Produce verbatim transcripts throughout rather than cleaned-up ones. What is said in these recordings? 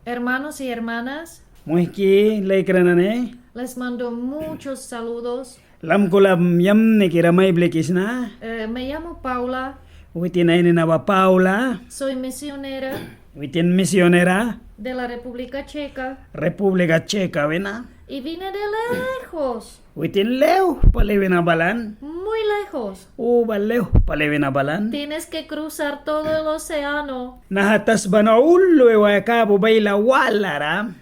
Hermanos y hermanas, muihki laikra nani, les mando muchos saludos. Lamkula yamnikira mai blikisna. Eh, me llamo Paula. Witin ai nina ba Paula. Soy misionera. Witin misionera. De la República Checa. República Checa wina. Y vine de lejos. Witin laihura pali wina balan. Muy lejos. Uba laihura pali wina balan. Tienes que cruzar todo el océano. Naha tasba na ulu waya kabu baila walara.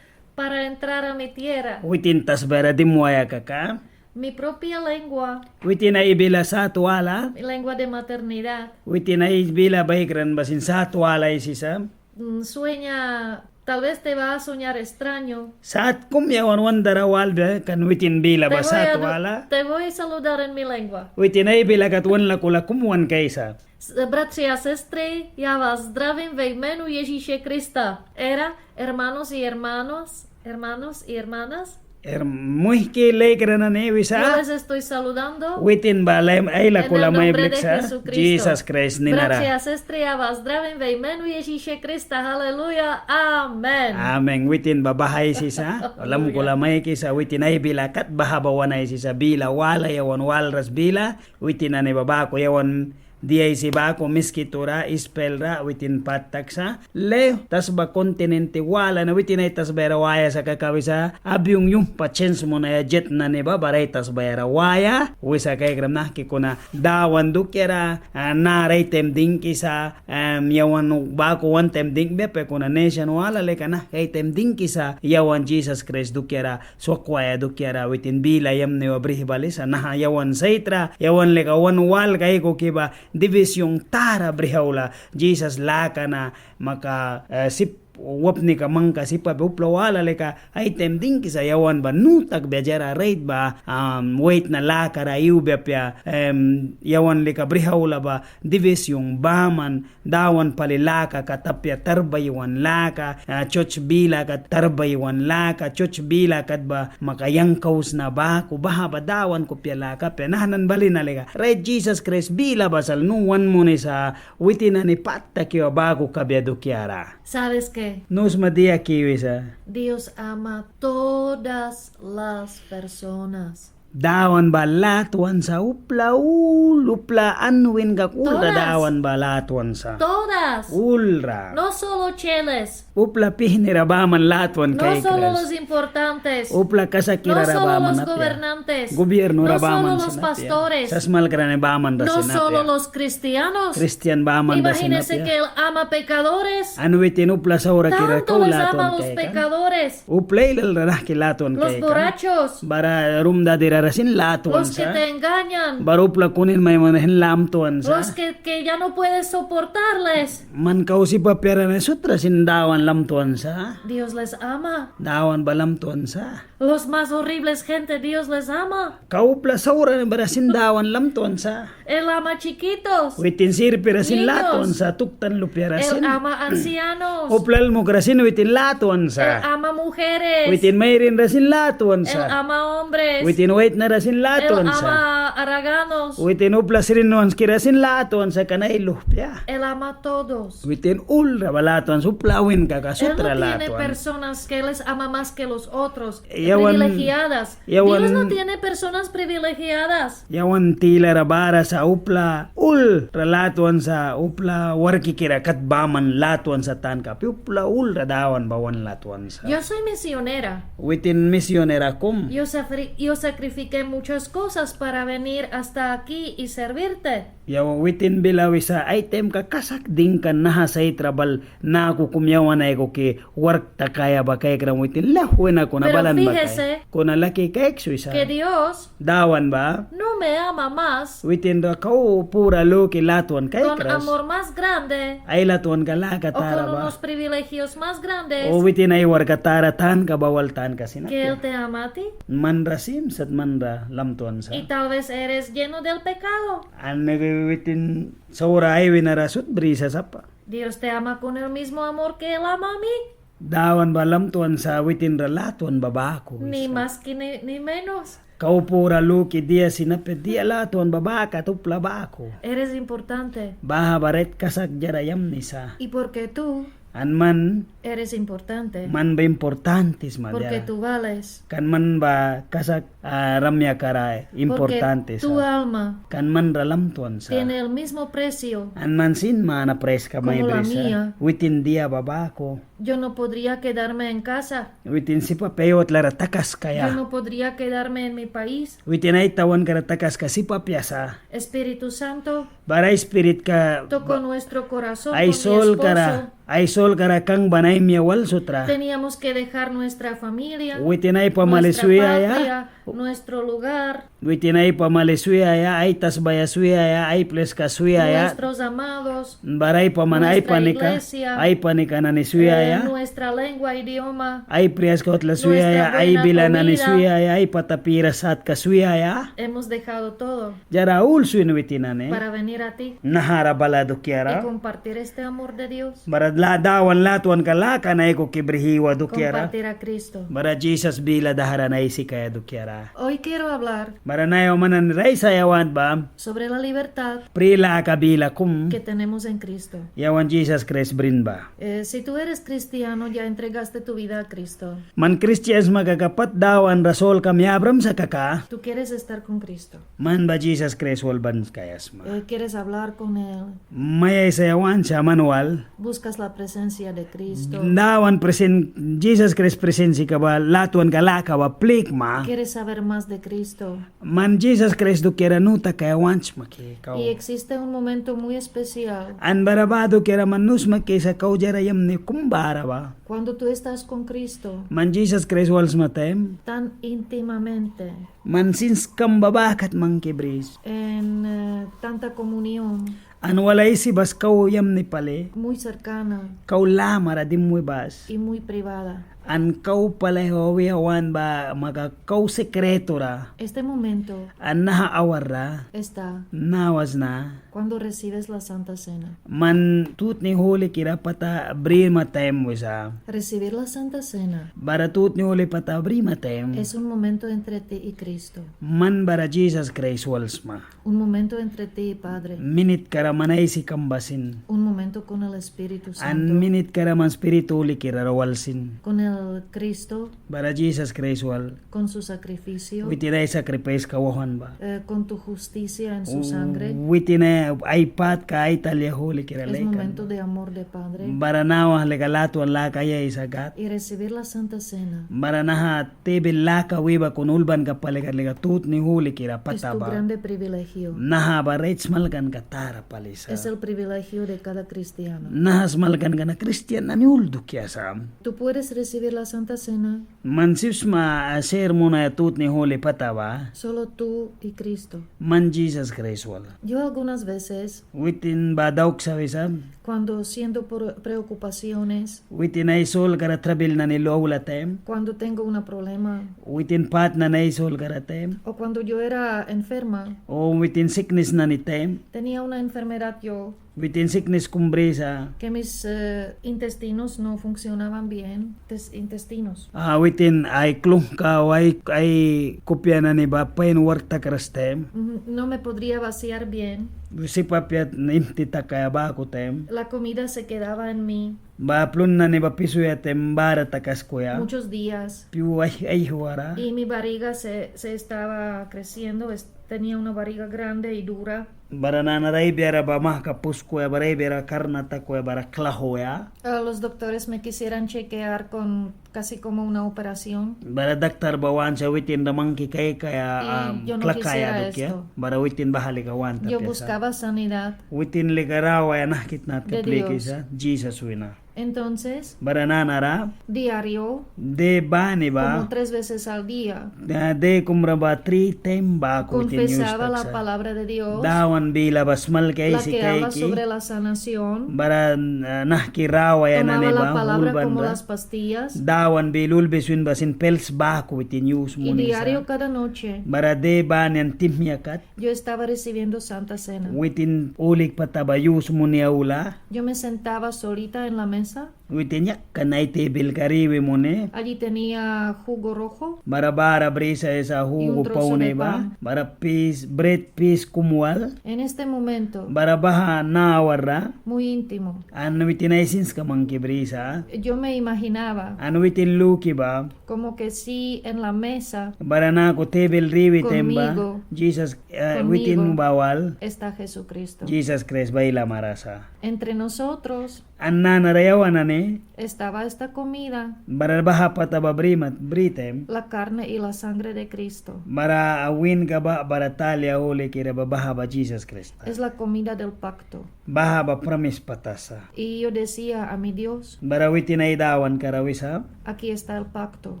Para entrar a mi tierra. Witin tasbara dimwaia kaka. Mi propia lengua. Witin ai bila sat wala. Mi lengua de maternidad. Witin ai bila baikran ba sin sat wala aisisa. Mm, sueña, tal vez te va a soñar extraño. Sat kum yawan wan dara walbia kan witin bila ba sat wala. Te voy a, te voy a saludar en mi lengua. Witin ai bila kat wan lakula kum wan kaisa. S-, bratři a sestry, já vás zdravím ve jménu Ježíše Krista. Era, hermanos y hermanas, hermanos y hermanas. Er, muihki laikra nani wisa. Yo les estoy saludando. Witin ba ai lakula mai bliksa. En el nombre de Jesucristo. Jisas Kraist ninara. Bratři a sestry, já vás zdravím ve jménu Ježíše Krista. Haleluya. Amen. Amen. Witin ba baha aisisa. Haleluya. Lamkula maikisa, witin ai bila kat baha ba wan aisisa. Bila wala yawan walras bila. Witin nani ba baku yawan dia aisi baku Miskitura, Ispelra, witin pat taksa. Laihura tasba kontinente wala na witin ai tasbaia ra waia sa kaka wisa, avión yumhpa chens munaia, jet nani ba, bara ai tasbaia ra waia wisa. Kaikram nahki kuna Dawan dukiara, ah, nara ai taim dingkisa, em, yawan baku wan taim dingkbia apia kuna nisan wala lika nahki ai taim dingkisa yawan Jisas Kraist dukiara. Swakwaia dukiara witin bila yamni ba brih balisa. Naha yawan saitra, yawan lika wan wal kaikuki ba división tara brih aula. Jisas laka na maka, eh, sip wapnika mangka sip apia, upla wala lika ai taim dingkisa yawan ba nu takbia diara rait ba, am, waitna lakara iwbia apia, em, yawan lika brih aula ba división baman. Dawan pali laka kat apia, tarbaiwan laka, ah, church bila kat tarbaiwan laka, church bila kat ba maka yang kau sna baku, baha ba Dawan kupia laka apia. Naha nani bal na lika rait Jisas Kraist bila ba sal nu wan munisa, witin nani pat taki ba baku kabia dukiara. ¿Sabes qué? Nu sma dia ki wisa. Dios ama todas las personas. Dawan ba latwan sa upla ul, upla an win kaka ul ra Dawan ba latwan sa. Todas. Ul ra. No solo cheles. Upla pihni ra baman latwan kaikras. No solo los importantes. Upla kasakkira ra baman apia. No solo los gobernantes. Gobierno ra baman sin apia. No solo los pastores. Sasmalkra nani baman ra sin apia. No solo los cristianos. Kristian baman ra sin apia. Imagínese que él ama pecadores. An witin upla saurakira kau latwan kaikan. Tanto les ama los pecadores. Upla ailal ra nahki latwan kaikan. Los borrachos. Bara rum dadira ra sin latwan sa. Los que te engañan. Bara upla kunin mai munaia sin latwan sa. Los que, que ya no puedes soportarles. Man kau sip apia ra nani sut ra sin Dawan latwan sa. Dios les ama. Dawan ba latwan sa. Los más horribles gente, Dios les ama. Kau upla saura nani bara sin Dawan latwan sa. Él ama chiquitos. Witin sirpi ra sin latwan sa, tuktan lupia ra sin. Él ama ancianos. Upla almuk ra sin witin latwan sa. Él ama mujeres. Witin mairin ra sin latwan sa. Él ama hombres. Witin waitna ra sin latwan sa. Él ama haraganos. Witin upla srinwanski ra sin latwan sa, kan ai luhpia. Él ama todos. Witin ul ra ba latwan sa, upla win kaka sut ra latwan. Él no tiene personas que les ama más que los otros. Yawan, privilegiadas. Yawan, Dios no tiene personas privilegiadas. Yawan tilara bara sa upla ul ra latwan sa, upla warkikira kat baman latwan sa tanka apia, upla ul ra Dawan ba wan latwan sa. Yo soy misionera. Witin misionera kum. Yo safri-, yo sacrifiqué muchas cosas para venir hasta aquí y servirte. Yawan witin bila wisa, ai taimka kasak dingkan naha saitra bal naku kum yawan aikuki wark takaia ba kaikram witin laihwina kuna balan ba kai. Pero fíjese. Kuna laki kaiks wisa. Que Dios. Dawan ba. No me ama más. Witin ra kau pura luki latwan kaikras. Con amor más grande. Ai latwanka laka tara ba. O con unos privilegios más grandes. O witin ai warkka tara tanka ba wal tanka sin apia. Que él te ama a ti. Man ra sim sat man ra latwan sa. Y tal vez eres lleno del pecado. An witin saura ai wina ra sut brisa sapa. Dios te ama con el mismo amor que él ama a mí. Dawan ba latwan sa witin ra latwan ba baku wisa. Ni más que ni, ni menos. Kau pura luki dia sin apia, dia latwan ba baku kat upla baku. Eres importante. Baha ba rait kasak diara yamni sa. Y porque tú. An man. Eres importante. Man ba importante sma diara. Porque tú vales. Kan man ba kasak, ah, rayakam ra importante sa. Porque tu alma. Kan man ra latwan sa. Tiene el mismo precio. An man sin mana praiska mai brisa. Como la mía. Witin dia ba baku. Yo no podría quedarme en casa. Witin sip apia ai watla ra takaskaia. Yo no podría quedarme en mi país. Witin ai tawanka ra takaskaia sip apia sa. Espíritu Santo. Bara ai spiritka. Tocó nuestro corazón con mi esposo. Ai solka ra, ai solka ra kangban ai maia wal sut ra. Teníamos que dejar nuestra familia, nuestra patria, nuestro lugar. Witin ai pamali swiaia. Witin ai pamali swiaia, ai tasbaia swiaia, ai pliska swiaia. Nuestros amados, nuestra iglesia, ai panika, ai panika nani swiaia. Eh, nuestra lengua, idioma, ai priaska watla swiaia, nuestra buena comida, ai bila nani swiaia, ai pata pira satka swiaia. Hemos dejado todo. Diara ul swin witin nani. Para venir a ti. Nahara balaia dukiara. Y compartir este amor de Dios. Bara la, Dawan latwanka laka na aikuki brih iwaia dukiara. Compartir a Cristo. Bara Jisas bila dahra na aisi kaia dukiara. Hoy quiero hablar. Bara naiwa man nani ra aisaia want ba. Sobre la libertad. Pri laka bila kum. Que tenemos en Cristo. Yawan Jisas Kraist brin ba. Eh, si tú eres cristiano, ya entregaste tu vida a Cristo. Man kristian sma kaka pat Dawan ra solkam yabram sa kaka. Tú quieres estar con Cristo. Man ba Jisas Kraist wal ban kaia sma. Eh, quieres hablar con él. Mai aisaia want sa man wal. Buscas la presencia de Cristo. Dawan presen-, Jisas Kraist presensika ba, latwanka laka ba plikma. Quieres saber más de Cristo. Man Jisas Kraist dukiara nu takaia want sma ki kau. Y existe un momento muy especial. An bara baha dukiara man nu sma ki sa kau diara yamni kum bara ba. Cuando tú estás con Cristo. Man Jisas Kraist wal sma taim. Tan íntimamente. Man sinskam ba baha kat mangki bris. En, eh, tanta comunión. An wal aisi bas kau yamni pali. Muy cercana. Kau lamara dimwi bas. Y muy privada. An kau pali auya want ba maka kau sekretura. Este momento. An naha awarra. Está. Nawas na. Cuando recibes la Santa Cena. Man tutni hulikira pata brima taim wisa. Recibir la Santa Cena. Bara tutni huli pata brima taim. Es un momento entre ti y Cristo. Man bara Jisas Kraist wal sma. Un momento entre ti y Padre. Minitkara man aisikam ba sin. Un momento con el Espíritu Santo. An minitkara man Spirit Hulikira ra wal sin. Con el Cristo. Bara Jisas Kraist wal. Con su sacrificio. Witin ai sakripaiska wauhwan ba. Eh, con tu justicia en su sangre. Witin ai patka ai talia hulikira laikan ba. Es momento de amor de Padre. Bara nawa lika latwan laka ai aisa Gad. Y recibir la Santa Cena. Bara naha tibil laka wi ba kuna ulbanka pali kat lika tutni hulikira pata ba. Es tu grande privilegio. Naha ba rait smalkanka tara pali sa. Es el privilegio de cada cristiano. Naha smalkanka na kristian nani ul dukia sa. Tú puedes recibir la Santa Cena. Man sip sma, ah, ser munaia tutni huli pata ba. Solo tú y Cristo. Man Jisas Kraist wal. Yo algunas veces. Witin ba dauksa wisa. Cuando siento por preocupaciones. Witin ai solkara trabil nani lu aula taim. Cuando tengo una problema. Witin pat nani ai solkara taim. O cuando yo era enferma. O witin siknis nani taim. Tenía una enfermedad yo. Witin siknis kum brisa. Que mis, eh, intestinos no funcionaban bien. Tes-, intestinos. Ah, witin ai klungka o ai, ai kupia nani ba pain wark takras taim. Ujú, no me podría vaciar bien. Sip apia imti takaia baku taim. La comida se quedaba en mí. Ba plun nani ba pisuya taim bara takaskuya. Muchos días. Pyu ai, aihwara. Y mi barriga se, se estaba creciendo, es-, tenía una barriga grande y dura. Bara nanara ai biara ba mahka puskuya, bara ai biara karna takuya, bara klahuya. Ah, los doctores me quisieran chequear con casi como una operación. Bara daktar ba want sa witin ra mangki kaikaia, ah, klakaia dukia. Y yo no quisiera esto. Bara witin baha lika want apia sa. Yo buscaba sanidad. Witin lika rawaia nahki tnatka plikisa, Jisas wina. Entonces, bara nanara, diario, de bani ba, como tres veces al día, de, de kum ra ba tri taim baku witin yus taksa. Confesaba la palabra de Dios, Dawan bila ba smalki aisi kaiki, la que habla sobre la sanación, bara, ah, nahki rawaia nani ba ulban ra. Tomaba la palabra como las pastillas. Dawan bila ulbi swin ba sin pils baku witin yus munisa. Y diario, cada noche, bara de bani an tihmia kat. Yo estaba recibiendo Santa Cena. Witin hulik pata ba yus muni aula. Yo me sentaba solita en la mesa. Witin yakan ai tebilka ra iwi muni. Allí tenía jugo rojo. Bara bahara brisa sa jugo pauni ba. Y un trozo de pan. Bara pis, brit pis kum wal. En este momento. Bara baha nawarra. Muy íntimo. An witin ai sinska mangki brisa. Yo me imaginaba. An witin luki ba. Como que sí en la mesa. Bara naku tebil ra iwi taim ba. Conmigo. Jisas, eh, conmigo witin ba wal. Está Jesucristo. Jisas Kraist ba ai lamara sa. Entre nosotros. An nanara yawan nani. Estaba esta comida. Bara baha pata ba bri mat, bri taim. La carne y la sangre de Cristo. Bara winka ba, bara talia hulikira ba, baha ba Jisas Kraist. Es la comida del pacto. Baha ba pramis pata sa. Y yo decía a mi Dios. Bara witin ai Dawanka ra wisa. Aquí está el pacto.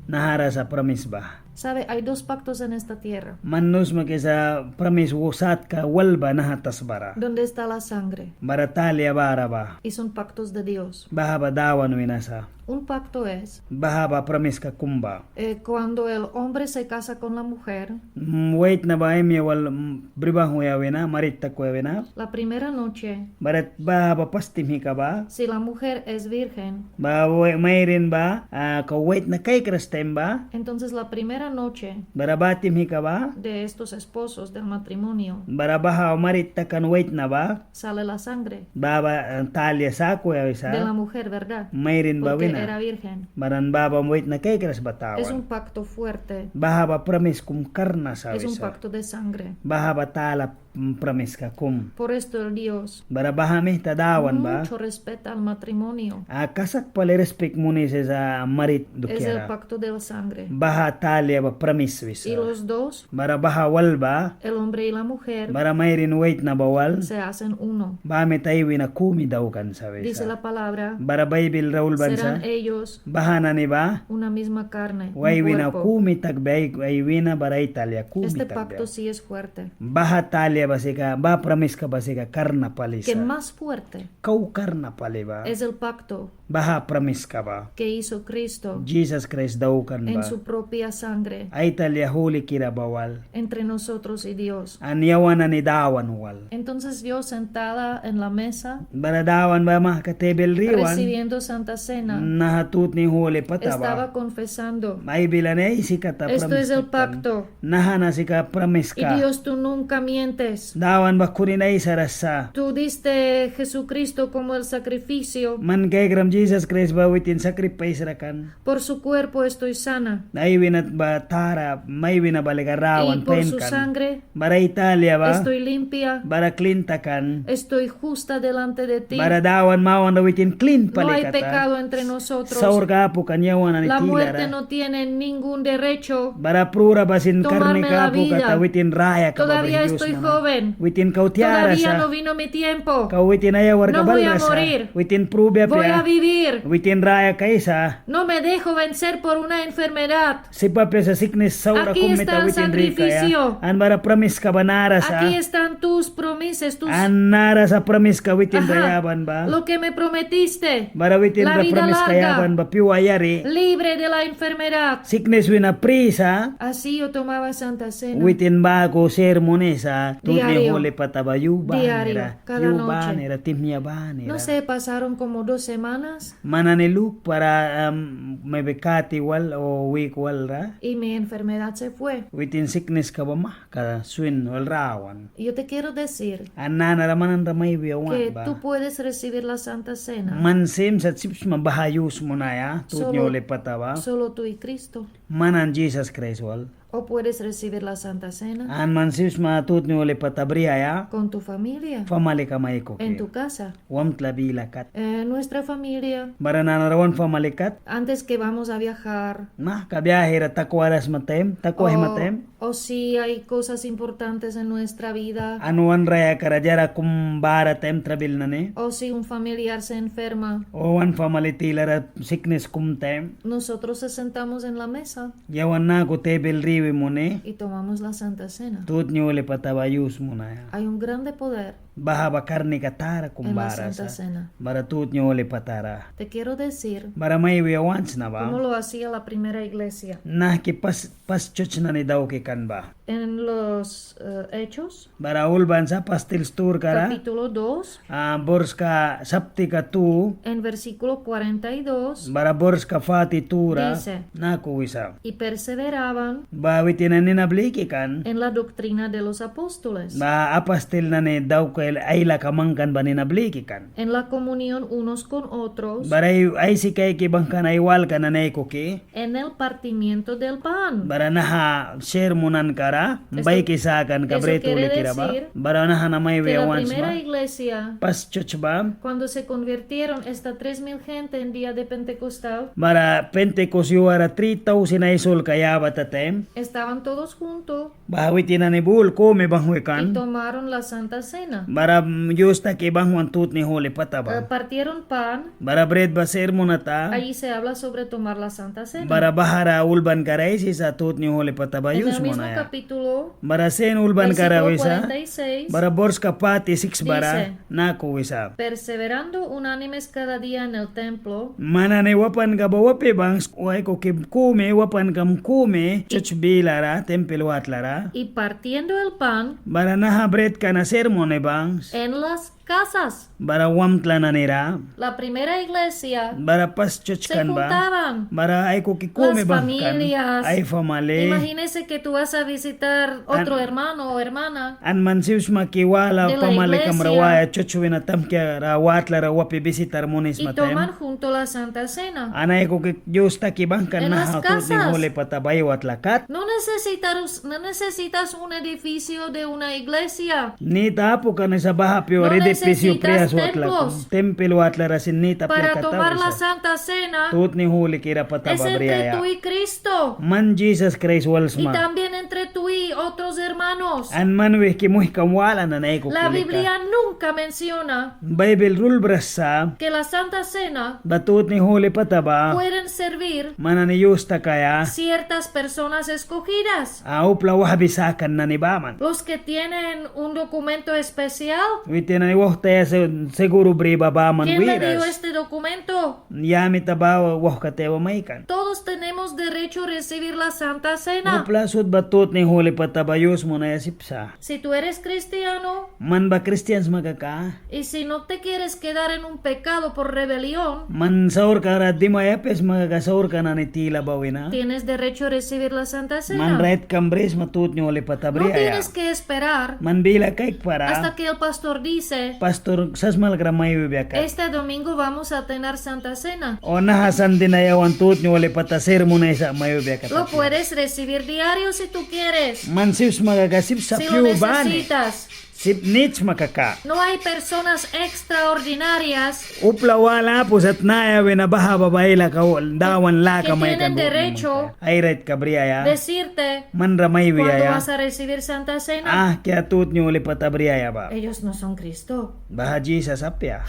Nahara sa pramis ba. Sabe, hay dos pactos en esta tierra. Man nu sma ki sa pramis satka wal ba naha tasbara. Donde está la sangre. Bara talia bara ba. Y son pactos de Dios. Baha ba Dawan wina sa. Un pacto es. Baha ba pramiska kum ba. Eh, cuando el hombre se casa con la mujer. Mm, waitna ba ai maia wal, mm, bri banghwaia wina, marit takwaia wina. La primera noche. Bara baha ba pas tihmika ba. Si la mujer es virgen. Ba wai-, mairin ba, ah, kau waitna kaikras taim ba. Entonces la primera noche. Bara ba tihmika ba. De estos esposos del matrimonio. Bara baha marit takan waitna ba. Sale la sangre. Baha ba, eh, talia sakuya wisa. De la mujer, ¿verdad? Mairin ba wina. Porque era virgen. Bara baha ba waitna kaikras ba tawan. Es un pacto fuerte. Baha ba pramis kum karna sa wisa. Es un pacto de sangre. Baha ba tala, mm, pramiska kum. Por esto el Dios. Bara baha mita Dawan ba. Mucho respeta al matrimonio. Ah, kasak pali rispik munisa sa marit dukiara. Es el pacto de la sangre. Baha talia ba pramis wisa. Y los dos. Bara baha wal ba. El hombre y la mujer. Bara mairin waitna ba wal. Se hacen uno. Baha mita ai wina kumi daukan sa wisa. Dice la palabra. Bara Baibil ra ulban sa. Serán ellos. Baha nani ba. Una misma carne, un cuerpo. Ai wina kumi takbia, ai, ai wina bara ai talia kumi takbia. Este pacto sí es fuerte. Baha talia ba sika, baha pramiska ba sika karna pali sa. Que más fuerte. Kau karna pali ba. Es el pacto. Baha pramiska ba. Que hizo Cristo. Jisas Kraist daukan ba. En su propia sangre. Ai talia hulikira ba wal. Entre nosotros y Dios. An yawan nani Dawan wal. Entonces yo sentada en la mesa. Bara Dawan ba mahka tebil ra iwan. Recibiendo Santa Cena. Naha tutni huli pata ba. Estaba confesando. Ai bila nani aisi kata pramiska. Esto es el pacto. Naha na sika pramiska. Y Dios, tú nunca mientes. Dawan ba kunin aisaras sa. Tú diste Jesucristo como el sacrificio. Man kaikram Jisas Kraist ba witin sakripais ra kan. Por su cuerpo estoy sana. Ai wina ba tara, ai wina ba lika rawan pain kan. Y por su sangre. Bara ai talia ba. Estoy limpia. Bara klin takan. Estoy justa delante de ti. Bara Dawan mawanra witin klin pali kata. No hay pecado entre nosotros. Saurka apu kan yawan nani tilara. La muerte no tiene ningún derecho. Bara prura ba sin karnika apu kata witin rayaka ba brih yus muna. Tomarme la vida. Todavía estoy joven. Witin kau tiara sa. Todavía no vino mi tiempo. Kau witin ai awarka balras sa. No voy a morir. Witin prubia apia. Voy a vivir. Witin raya kaisa. No me dejo vencer por una enfermedad. Sip apia sa siknis saura kum mita witin rikaia. Aquí está el sacrificio. An bara pramiska ba nara sa. Aquí están tus promesas, tus... An nara sa pramiska witin ra yaban ba. Ajá. Lo que me prometiste. Bara witin ra pramiska yaban ba. La vida larga. Pyua yari. Libre de la enfermedad. Siknis wina pri sa. Así yo tomaba Santa Cena. Witin baku sir munisa. Diario. Tutni huli pata ba yu banira. Diario. Cada noche. Yu banira, tihmia banira. No sé, pasaron como dos semanas. Man nani lukpara, am, maybe kati wal o wik wal ra. Y mi enfermedad se fue. Witin sikniska ba mahka swin wal rawan. Yo te quiero decir. An nanara man nanira mai wiaia want ba. Que tú puedes recibir la Santa Cena. Man sim sat sip sma baha yus munaia, tutni huli pata ba. Solo, solo tú y Cristo. Man an Jisas Kraist wal. O puedes recibir la Santa Cena. An man sip sma tutni huli pata briaia. Con tu familia. Famalika mai aikuki. En tu casa. Wamtla bila kat. Eh, nuestra familia. Bara nanara wan famali kat. Antes que vamos a viajar. Mahka biahira takwaras sma taim, takwaia sma taim. O, o si hay cosas importantes en nuestra vida. An wan rayakara diara kum bara taim trabil nani. O si un familiar se enferma. O wan famali tilara siknis kum taim. Nosotros se sentamos en la mesa. Yawan naku tebil ra iwi muni. Y tomamos la Santa Cena. Tutni huli pata ba yus munaia. Hay un grande poder. Baha ba karnika tara kum bara sa. En la Santa Cena. Bara tutni holi pata ra. Te quiero decir. Bara mai wiaia want sna ba. Como lo hacía la primera iglesia. Nahki pas, pas chuch nani dauki kan ba. En los, eh, Hechos. Bara Ulban sa Apastil Sturka ra. Capítulo dos. Ah, borska saptika tu. En versículo cuarenta y dos. Bara borska fati tu ra. Dice. Naku wisa. Y perseveraban. Ba witin nani nina bliki kan. En la doctrina de los apóstoles. Ba apastil nani dauki ai laka mangkan ba nina bliki kan. En la comunión unos con otros. Bara ai, aisi kaiki bangkan ai walka nani aikuki. En el partimiento del pan. Bara naha ser munanka ra, baiki sakanka brit hulikira ba. Esto, esto quiere decir. Bara naha na mai wiaia want sma. Que la primera iglesia, pas chuch ba. Cuando se convirtieron esta tres mil gente en día de Pentecostal. Bara Pentekos yua ra tri tausin ai sulka yabata taim. Estaban todos juntos. Baha witin nani bul kumi banghwi kan. Y tomaron la Santa Cena. Bara, mm, yus taki banghwan tutni holi pata ba. Eh, partieron pan. Bara brit ba ser munata. Allí se habla sobre tomar la Santa Cena. Bara bahara Ulbanka ra aisisa tutni holi pata ba yus munaia. En el mismo capítulo, versículo cuarenta y seis, bara sin Ulbanka ra wisa. Bara borska fati siks bara. Dice. Naku wisa. Perseverando unánimes cada día en el templo. Man nani wapanka ba wapi bangs, aikuki kumi, wapankam kumi, chuch bilara, tempel watlara. Y partiendo el pan. Bara naha britka na ser muni bangs. En las casas. Bara wamtla nani ra. La primera iglesia. Bara pas chuchkan ba. Se juntaban. Bara aikuki kumi bangkan. Las familias. Ai famali. Imagínese que tú vas a visitar otro hermano o hermana. An man sip sma ki wala pamalikam ra waia, chuch wina tamkiara watlara wapi visitar munisma taim. Y toman junto la Santa Cena. An aikuki yus taki bangkan naha tutni holi pata ba ai watla kat. En las casas. No necesitas, no necesitas un edificio de una iglesia. Nit apu kan wisa baha pyuara edificio prias watla kum. No necesitas templos. Tempel watlara sin nit apia kata wisa. Para tomar la Santa Cena. Tutni holikira pata ba briaia. Es entre tú y Cristo. Man Jisas Kraist wal sma. Y también entre tú y otros hermanos. An man wihki muihkam wala nani aikuki lika. La Biblia nunca menciona. Baibil ra ulbras sa. Que la Santa Cena. Ba tutni holi pata ba. Pueden servir. Man nani yus takaia. Ciertas personas escogidas. A, upla wahbi sakan nani baman. Los que tienen un documento especial. Witin nani wauhtaya se-, seguro bri ba baman wiras. ¿Quién le dio este documento? Ya mita ba wauhkataya ba maikan. Todos tenemos derecho a recibir la Santa Cena. Upla sut ba tutni holi pata ba yus munaia sip sa. Si tú eres cristiano. Man ba kristian sma kaka. Y si no te quieres quedar en un pecado por rebelión, man saurka ra dimaia apia sma kaka, saurka nani tila ba wina. Tienes derecho a recibir la Santa Cena. Man raitkam brisma tutni holi pata briaia. No tienes que esperar. Man bila kaikpara. Hasta que el pastor dice. Pastor sasmalkra mai wibia kat. Este domingo vamos a tener Santa Cena. O naha sandi na yawan tutni holi pata ser munaisa mai wibia kat. Lo puedes recibir diario si tú quieres. Man sip sma kaka sip sa pyu bani. Si lo necesitas. Sip nit sma kaka. No hay personas extraordinarias. Upla wala apu sat naya wina baha ba baila kau Dawan laka maikan. Que tienen derecho. Ai raitka briaia. Decirte. Man ra mai wiaia. Cuándo vas a recibir Santa Cena. Ahkia tutni holi pata briaia ba. Ellos no son Cristo. Baha Jisas apia.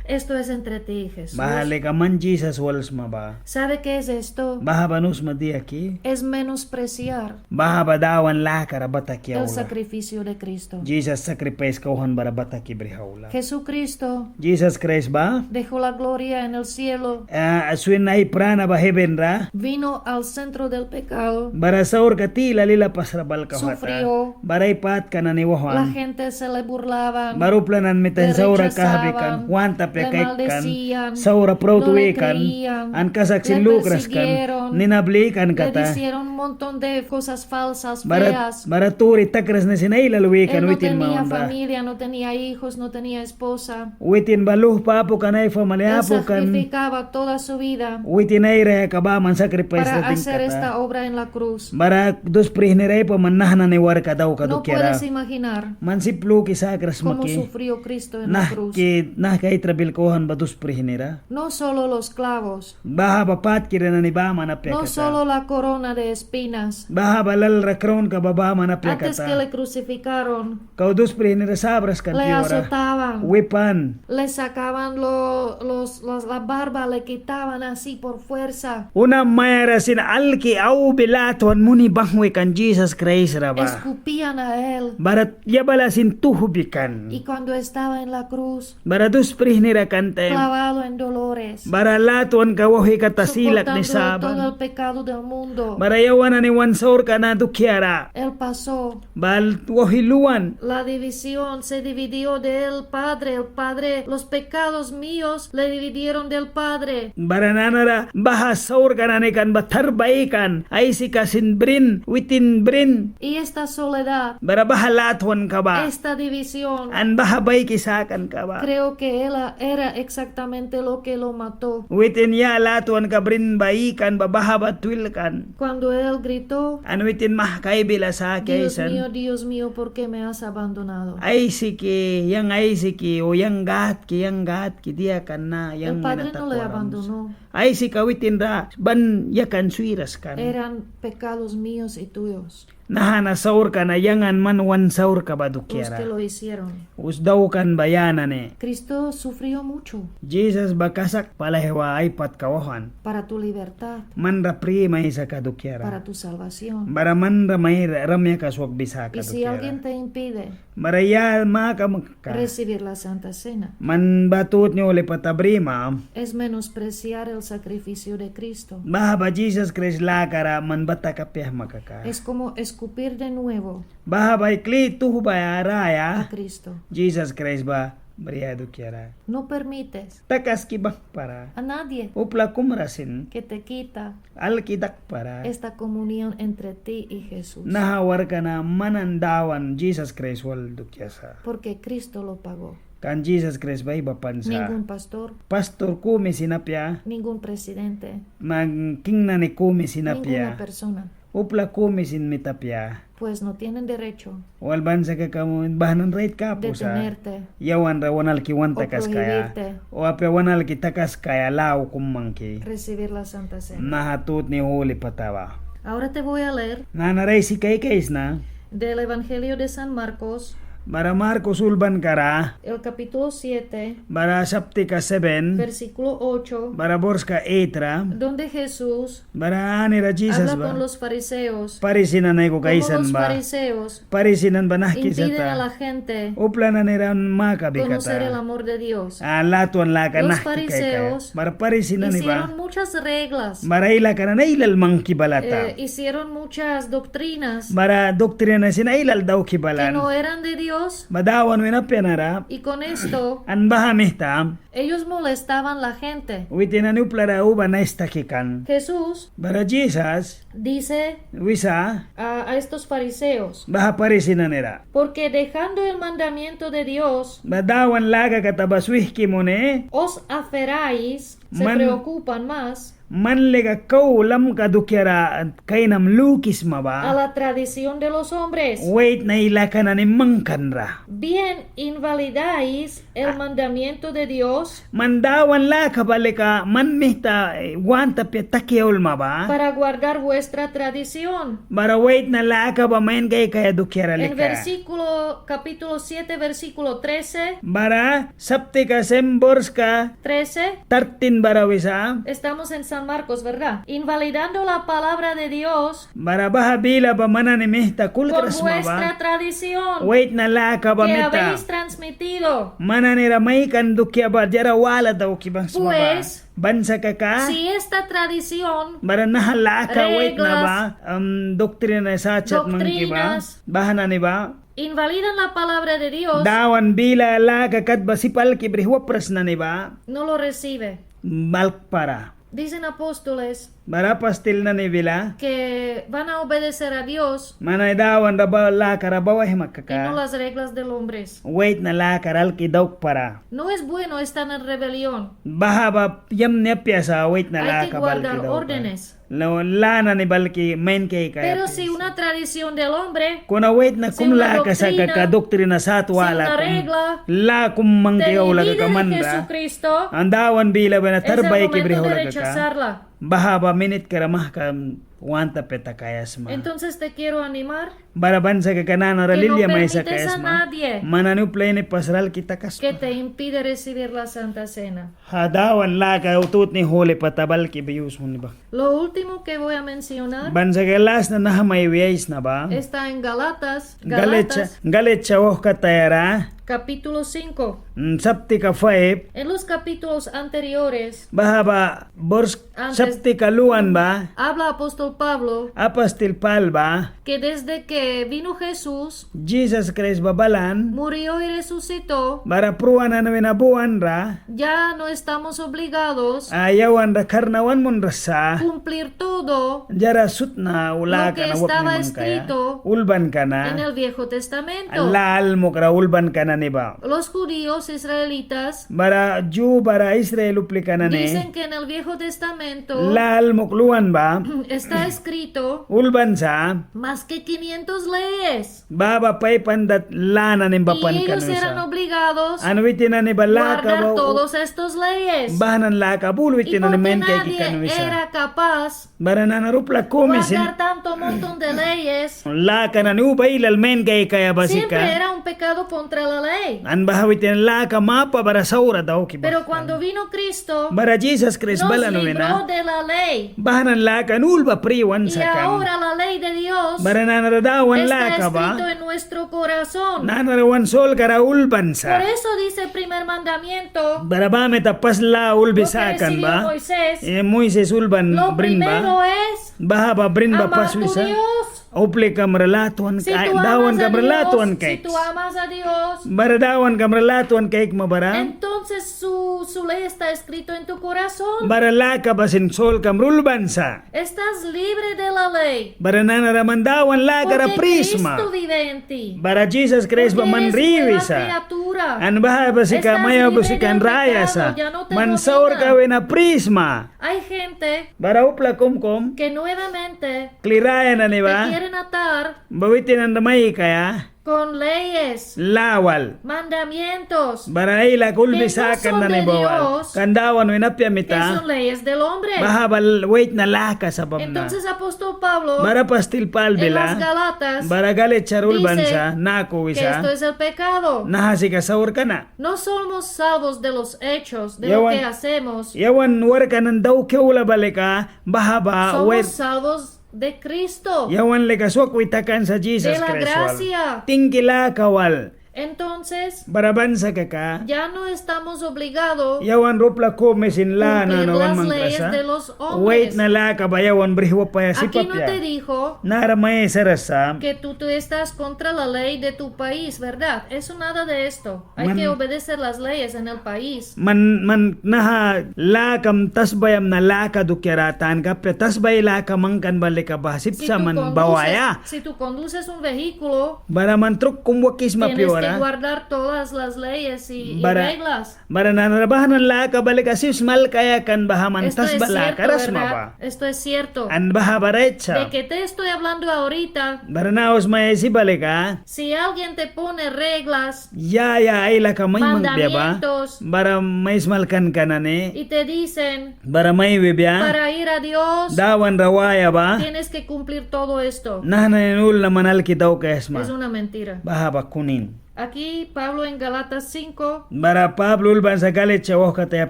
Esto es entre ti y Jesús. Baha lika man Jisas wal sma ba. ¿Sabe qué es esto? Baha ba nu sma dia ki. Es menospreciar. Baha ba Dawan lakara bataki aula. El sacrificio de Cristo. Jisas sakripais kauhwan bara bataki brih aula. Jesucristo. Jisas Kraist ba. Dejó la gloria en el cielo. Ah, swin ai prana ba heven ra. Vino al centro del pecado. Bara saurka tila lilapas ra balka wahta. Sufrió. Bara ai patka nani wahwan. La gente se le burlaban. Bara upla nani mita saura kahbi kan. Le rechazaban. Want apia kaikan. Le maldecían. Saura praut wi kan. No le creían. An kasak sin lukras kan. Le persiguieron. Nina blikan kata. Le hicieron un montón de cosas falsas, feas. Bara, bara turi takras nani sin ailal wi kan witin mawanra. Él no tenía familia, no tenía hijos, no tenía esposa. Witin ba luhpa apu kan, ai famali apu kan. Él sacrificaba toda su vida. Witin ai rayaka baman sakripais ra dingkata. Para hacer esta obra en la cruz. Bara dus prihnira aipa man naha nani warka daukaia dukiara. No puedes imaginar. Man sip luki sakras sma ki. Cómo sufrió Cristo en la cruz. Nahki, nahki ai trabil kauhwan ba dus prihnira. No solo los clavos. Baha ba patkira nani baman No solo la corona de espinas. Baha ba lal ra kraunka ba baman apia kata. Antes que le crucificaron, kau dus prihni ra sabras kan piuara. Le azotaban. Wipan. Le sacaban lo, los, los, la barba le quitaban así por fuerza. Una mayara sin alki aubi latwan muni banghwi kan Jisas Kraist ra ba. Escupían a él. Bara yabala sin tuhbi kan. Y cuando estaba en la cruz, bara dus prihni ra kan taim. Clavado en dolores. Bara latwanka wauhwi kata silak ni saban. Soportando todo el pecado del mundo. Bara yawan nani wan saurka na dukiara. Él pasó. Ba wauhwi luan. La división se dividió del Padre. El Padre, los pecados míos le dividieron del Padre. Bara nanara baha saurka nani kan ba tarbaikan. Aisika sin brin, witin brin. Y esta soledad. Bara baha latwanka ba. Esta división. An baha baiki sakanka ba. Creo que él era exactamente lo que lo mató. Witin ya latwanka brin ba ikan ba baha ba twilkan. Cuando él gritó, an witin mahka ai bila saki aisan. Dios mío, Dios mío, ¿por qué me has abandonado? Aisiki, yang Aisiki, o yang Gâdki, yang Gâdki, dia kan na yang wina takuara. El Padre no le abandonó. Aisika witin ra ban yakan swiras kan. Eran pecados míos y tuyos. Naha na saurka na yang an man wan saurka ba dukiara. Los que lo hicieron. Us daukan ba ya nani. Cristo sufrió mucho. Jisas ba kasak pali aihwa ai patka wauhwan. Para tu libertad. Man ra pri maisaka dukiara. Para tu salvación. Bara man ra mai ra, rayakam swakbi saka dukiara. Y si alguien te impide. Bara ya maka maka. Recibir la Santa Cena. Man ba tutni huli pata brima. Es menospreciar el sacrificio de Cristo. Baha ba Jisas Kraist lakara man ba taka piahma kaka. Es como escupir de nuevo. Baha ba kli tuhbaia raya. A Cristo. Jisas Kraist ba briaia dukiara. No permites. Takaski banghwpara. A nadie. Upla kum ra sin. Que te quita. Alki dakpara. Esta comunión entre ti y Jesús. Naha warkka na man an Dawan Jisas Kraist wal dukia sa. Porque Cristo lo pagó. Kan Jisas Kraist ba aibapan sa. Ningún pastor. Pastor kumi sin apia. Ningún presidente. Man king nani kumi sin apia. Ninguna persona. Upla kumi sin mita apia. Pues no tienen derecho. Wal ban sa kaka baha nani raitka apu sa. Detenerte. Yawan ra wan alki wan takaskaia. O prohibirte. O apia wan alki takaskaia lau kum mangki. Recibir la Santa Cena. Naha tutni huli pata ba. Ahora te voy a leer. Nanara aisi kaikaisna. Del Evangelio de San Marcos. Bara Markus ulbanka ra. El capítulo siete. Bara saptika seven. Versículo ocho. Bara borska eight ra. Donde Jesús Bara anira Jisas ba. Habla con los fariseos. Parisi nani aikuki aisan ba. Como los fariseos. Parisi nani ba nahki sata. Impiden a la gente. Upla nani ra makabi kata. Conocer el amor de Dios. Ah, latwan laka nahki kaikaia. Los fariseos. Bara Parisi nani ba. Hicieron muchas reglas. Bara ai laka nani ailal mangki balata. Eh, hicieron muchas doctrinas. Bara doktrina sin ailal dauki balan. Que no eran de Dios. Ba Dawan wina apia nara. Y con esto. An baha mita. Ellos molestaban la gente. Witin nani upla ra uba nais taki kan. Jesús. Bara Jisas. Dice. Wisa. A, a estos fariseos. Baha Parisi nani ra. Porque dejando el mandamiento de Dios. Ba Dawan laka kata ba swihki muni. Os aferráis, se preocupan más. Man lika kau lamka dukiara kainam lukisma ba. A la tradición de los hombres. Waitna ai laka nani mangkan ra. Bien invalidáis el mandamiento de Dios. Man Dawan laka ba lika man mita, eh, want apia taki aulma ba. Para guardar vuestra tradición. Bara waitna laka ba main kaikaia dukiara lika. En versículo, capítulo siete, versículo trece. Bara saptika seven borska. Trece. Thirteen bara wisa. Estamos en San Marcos, ¿verdad? Invalidando la palabra de Dios. Bara baha bila ba man nani mita kulkras sma ba. Por vuestra tradición. Waitna laka ba mita. Que habéis transmitido. Man nani ra maikan dukia ba diara wala dauki banghwisma ba. Pues, ban sa kaka. Si esta tradición, bara naha laka waitna ba, reglas, am, doktrina sat sat mangki ba. Doctrinas. Baha nani ba. Invalidan la palabra de Dios. Dawan bila laka kat ba sip alki brih wapras nani ba. No lo recibe. Balkpara. Dicen apóstoles. Bara apastil nani bila. Que van a obedecer a Dios. Man nani Dawan ra ba laka ra bawaihma kaka. Y no las reglas del hombres. Waitna laka ra alki daukpara. No es bueno estar en rebelión. Baha ba yamni apia sa waitna laka ba alki daukpara. Hay que guardar órdenes. Lâ nani ba alki main kaikaia. Pero si una tradición del hombre, kuna waitna kum laka sa kaka, doktrina sat wala kum, lâ kum mangki aula kaka man ra. Si una doctrina, si una regla te divide de Jesucristo, an Dawan bila ba wina tar baiki brih aula kaka. Es el momento de rechazarla. Baha ba minitkara mahka want apia takaia sma. Entonces te quiero animar. Bara ban sa kaka nanara lilia mai sakaia sma. Que no permites a nadie. Man nani upla inipas ra alki takaskpara. Que te impide recibir la Santa Cena. Dawan laka tutni huli pata ba alki ba yus muni ba. Lo último que voy a mencionar. Ban sa kaka las na naha mai wiaisna ba. Está en Gálatas. Galatia, Gálatas. Galatia wauhkatayara. Capítulo cinco. Mm, saptika five. En los capítulos anteriores. Baha ba bors Antes, saptika luan ba. Habla apóstol Pablo. Apastil Pâl ba. Que desde que vino Jesús. Jisas Kraist ba balan. Murió y resucitó. Bara pruan nani wina buan ra. Ya no estamos obligados. A, yawan ra karna wan munras sa. Cumplir todo. Diara sut na laka na wapni mangkaia. Lo que estaba escrito. Ulbanka na. En el Viejo Testamento. Lâ almukra ulbanka nani ba. Los judíos israelitas. Bara Ju bara Israel uplika nani. Dicen que en el Viejo Testamento. Lâ almuk luan ba. Está escrito. Ulban sa. Más que quinientos leyes. Baha ba five hundred lâ nani bapan kan wisa. Y ellos eran obligados. An witin nani ba laka ba. Guardar todos estos leyes. Baha nani laka ba ul witin nani main kaiki kan wisa. Y porque nadie era capaz. Bara nanara upla kumi sin. Guardar tanto montón de leyes. Laka nani uba ailal main kaikaia ba sika. Siempre era un pecado contra la ley. An baha witin laka mapa bara saura dauki ba. Pero cuando vino Cristo, bara Jisas Kraist balan wina. Nos libró de la ley. Baha nani laka nani ul ba pri wan sakan. Y ahora la ley de Dios. Bara nanara Dawan laka ba. Está escrito en nuestro corazón. Nanara wan solkara ulban sa. Por eso dice el primer mandamiento. Bara baha mita pas lâ ulbi sakan ba. Lo que recibió Moisés. Eh, Moisés ulban brin ba. Lo primero es Baha ba brin ba pas wisa. Amar tu Dios. Uplikam ra latwan, Dawankam ra latwan kaiks. Si tú amas a Dios, si tú amas a Dios, bara Dawankam ra latwan kaikma bara. Entonces su, su ley está escrito en tu corazón. Bara laka ba sin solkam ra ulban sa. Estás libre de la ley. Bara nanara man Dawan laka ra pri sma. Porque Cristo vive en ti. Bara Jisas Kraist ba man ra iwi sa. Porque eres nueva criatura. An baha ba sika mai apu sika an raya sa. Estás libre del pecado, ya no te domina. Man saurka wina pri sma. Hay gente Bara upla kum kum. Que nuevamente Kli raya nani ba. Te quieren atar. Ba witin nani ra maikaia. Con leyes. Lâ wal. Mandamientos. Bara ai laka ulbi sakan nani ba wal. Que no son de Dios. Kan Dawan wina apia mita. Que son leyes del hombre. Baha ba waitna laka sa bamna. Entonces apóstol Pablo. Bara apastil Pâl bila. En las Gálatas. Bara Galatia ra ulban sa. Dice naku wisa. Que esto es el pecado. Naha sika saurka na. No somos salvos de los hechos, de lo que hacemos. Yawan warkka nani dauki aula ba lika, baha ba wait. Somos salvos de Cristo. Yawan lika swaki takan sa Jisas Kraist wal. De la gracia. Tingki laka wal. Entonces, bara ban sa kaka, ya no estamos obligado yawan ra upla kumi sin lâ nani wan mangkras sa. Cumplir las leyes de los hombres. Waitna laka ba yawan brih wapaia sip apia. Aquí no te dijo. Nara mai aisaras sa. Que tú, tú estás contra la ley de tu país, ¿verdad? Eso nada de esto. Hay que obedecer las leyes en el país. Man, man naha lakam tasbayam na laka dukiara tanka apia, tasbaya laka mangkan ba lika baha sip sa man bawaia. Si tú conduces un vehículo, bara man truk kum wakisma piuara. Tienes que guardar todas las leyes y, y reglas. Bara nanara baha nani laka ba lika sip smalkaia kan baha man tasba lakara sma ba. Esto es cierto, ¿verdad? Esto es cierto. An baha ba rait sa. De que te estoy hablando ahorita. Bara nawas mai aisi ba lika. Si alguien te pone reglas, ya, ya ai laka mai mangkbia ba. Mandamientos, bara mai smalkanka nani. Y te dicen, bara mai wibia. Para ir a Dios, Dawan ra waia ba. Tienes que cumplir todo esto. Naha nani ul na man alki daukaia sma. Es una mentira. Baha ba kunin. Aquí Pablo en Gálatas cinco. Bara Pablo ulban sa Galatia wauhkataya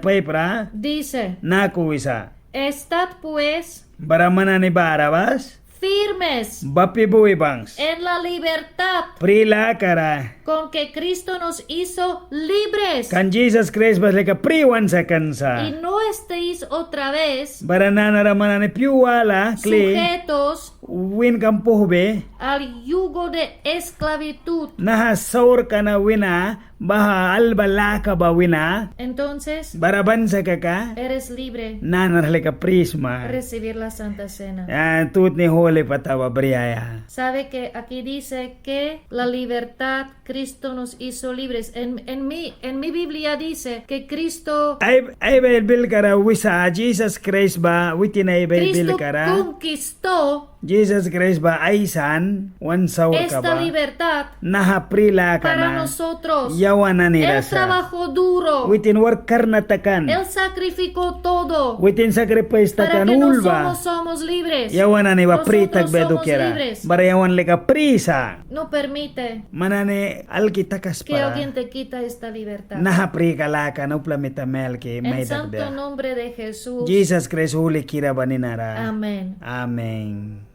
paip ra. Dice. Naku wisa. Estad pues. Bara man nani bara bas. Firmes. Bapi bui bangs. En la libertad. Pri lakara. Con que Cristo nos hizo libres. Kan Jisas Kraist ba lika pri wan sakan sa. Y no estéis otra vez. Bara nanara man nani pyu wala kli. Sujetos. Winkam puhbi. Al yugo de esclavitud. Naha saurka na wina, baha alba laka ba wina. Entonces, bara ban sa kaka, eres libre. Nanara lika pri sma. Recibir la Santa Cena. Ah, tutni huli pata ba briaia. Sabe que aquí dice que la libertad Cristo nos hizo libres. En, en mi, en mi Biblia dice que Cristo. Ai, ai Baibilka ra wisa Jisas Kraist ba witin ai Baibilka ra. Cristo conquistó. Jisas Kraist ba aisan. wan saurka ba. Esta libertad Naha pri laka na. Para nosotros. Yawan nanira sa. Él trabajó duro. Witin wark karna takan. Él sacrificó todo. Witin sakripais takan ul ba. Para que nosotros somos libres. Yawan nani ba pri takbia dukiara. Nosotros somos libres. Bara yawan lika pri sa. No permite. Man nani alki takaskpara. Que alguien te quita esta libertad. Naha prika laka na upla mita mai alki mai dakbia. En santo nombre de Jesús. Jisas Kraist huli kira ba ninara. Amén. Amén.